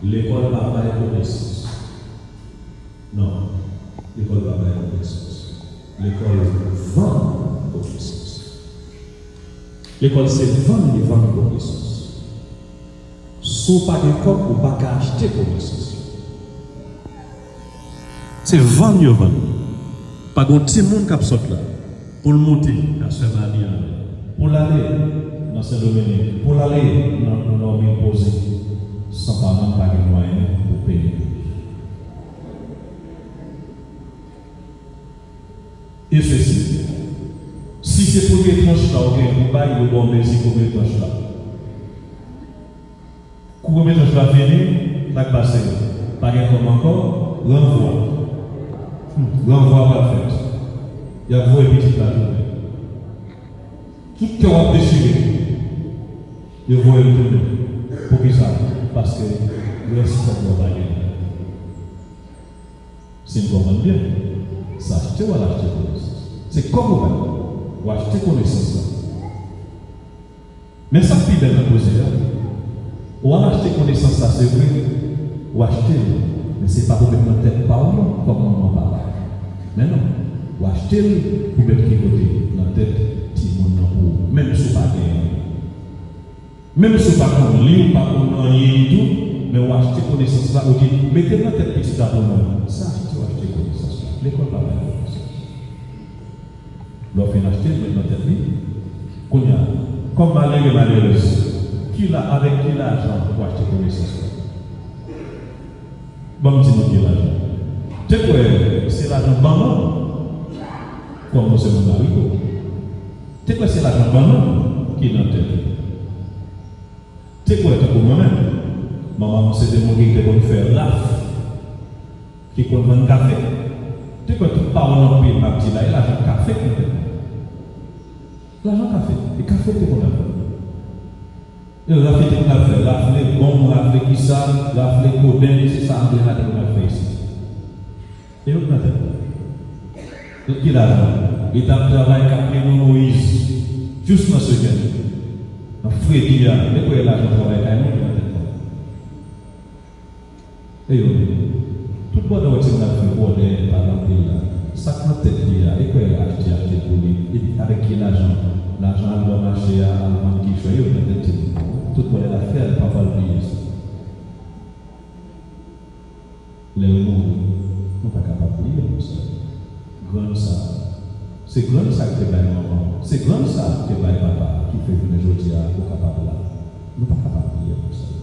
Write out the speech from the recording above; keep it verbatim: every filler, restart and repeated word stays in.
Lekòl pa bay konesans. Non, lekòl pa bay konesans. Lekòl vann konesans. Lekòl se vann li vann konesans. Si w pa gen kòb, ou pa ka achte konesans. Se vann yo vann. Pa gen timoun k ap sot la pou l moute nan Sè Mami an, pou l ale nan Sen Dominik, pou l ale nan, nan Nòmil Poze, san paran pa gen mwayen pou peye. E sesi, si se premye tranch la ou gen pou bay, yo ba w mezi premye tranch la. Kou premye tranch la fini, sa k pase? Pa gen kòb ankò, ranvwa. Hmm, ranvwa pral fèt. Y ap voye pitit la tounen. Tout kè w ap dechire, yo voye l tounen. Poukisa? Paske rès kòb la pa genyen. Si n konprann byen, se achte w al achte konesans. Se kòb ou bay, ou achte konesans la. Men sa k pi bèl nan koze a, ou al achte konesans la, se vre, ou achte l, men se pa pou met nan tèt pa w non, kòm manman papa. Men non, ou achte l pou met ki kote? Nan tèt timoun nan pou ou, menm si w pa genyen. Menm si w pa konn li, w pa konn anyen ditou, men w achte konesans la, ou di, mete l nan tèt pitit la pou mwen. Se achte w achte konesans la. Lekòl pa bay konesans. Lè w fin achte l, met nan tèt li. Kounye a, kòm malere, malerèz, ki la, avèk ki lajan ou achte konesans la? Ban m di nou ki lajan. Te kwè se lajan bannann, kòm nou se moun Marigo. Te kwè se lajan bannann ki nan tèt ou. Te kwè, tankou mwen menm, manman m se te moun ki te konn fè raf, ki konn vann kafe. Te kwè tout pawòl anpil m ap di la, e lajan kafe ki nan tèt mwen. Lajan kafe. E kafe te konn ap vann. E raf li te konn ap fè. Rafle bonm, rafle kisa, rafle kodenn, se sa Andrena te konn ap fè isit. E yo k nan tèt mwen. Tout ki lajan. Li t ap travay k ap mennen Moyiz. Jis nan semèn. Nan fredi a, e kwè lajan travay kay mwen ki nan tèt mwen. E yo menm. Tout bòdè w wè timoun ap fè bòdè pa nan peyi a. Sa k nan tèt li a, e kwè achte, achte pou li. Epi avèk ki lajan? Lajan al bò mache a, al vann kichòy, e yo k nan tèt timoun nan. Tout bòdè l ap fè a, li pa pral bliye sa. Lè yo mouri, nou pa kapab bliye moun sa yo. Grann sa, se grann sa ki te bay manman, se grann sa ki te bay papa, ki fè jounen jodi a ou kapab la. Nou pa kapab bliye moun sa yo.